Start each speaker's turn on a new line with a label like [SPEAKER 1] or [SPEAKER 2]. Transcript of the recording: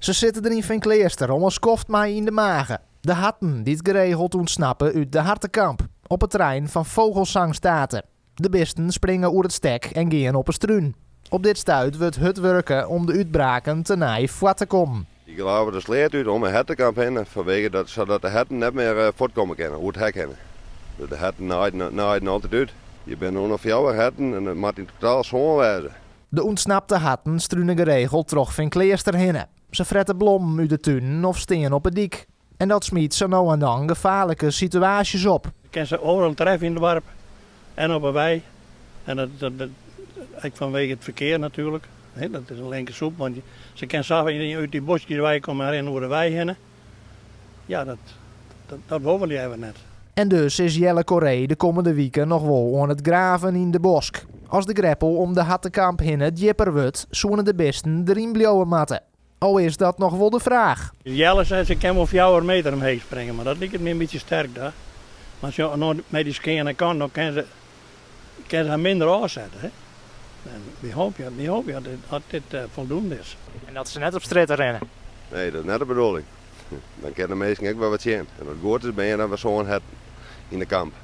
[SPEAKER 1] Se sitte der yn Feankleaster al in skoft mei yn de mage. De harten dy't geregeld ûntsnappe út de Hartekamp, op it terrein fan Fogelsanghstate. De bisten springe oer it stek en gean op 'e strún. Op dit stuit wurdt hurd wurke om de útbraken tenei foar te kommen.
[SPEAKER 2] Dy grave de sleat út om 'e hertekamp hinne, fanwege dat, sadat de herten net mear fuortkomme kinne, oer it hek hinne. Dus de herten naaiden altyd út. Hjir binne no noch fjouwer herten en it moat yn totaal sân wêze.
[SPEAKER 1] De ûntsnapte harten strune geregeld troch Feankleaster hinne. Se frette blommen út de tunen of stean op 'e dyk. En dat smyt sa no en dan gefaarlike situaasjes op.
[SPEAKER 3] Je kinne se oeral treffe yn it doarp en op 'e wei. En dat, dat, dat, ek fanwege it ferkear natuerlik. Dat is in linke soep, want se kinne sa út dy boskjes wei komme en rinne oer de wei hinne. Ja, dat, dat, dat wolle we leaver net.
[SPEAKER 1] En dus is Jelle Koree de kommende wiken noch wol oan it graven yn de bosk. As de greppel om de Hartekamp hinne djipper wurdt, soene de bisten deryn bliuwe moatte. Al is dat noch wol de fraach.
[SPEAKER 3] Jelle sei se kin wol fjouwer meter omheech springe, mar dat liket my in bytsje sterk da. Mar sjoch, no mei dy skeane kant, dan kin se, kin se har minder ôfsette. Hè? En wy hoopje, wy hoopje dat dit, dat dit eh, foldoende is.
[SPEAKER 4] En dat se net op strjitte rinne.
[SPEAKER 2] Nee, dat is net de bedoeling. Dan kinne de minsken ek wer wat sjen. En as it goed is, binne der dan wer sân herten yn de kamp.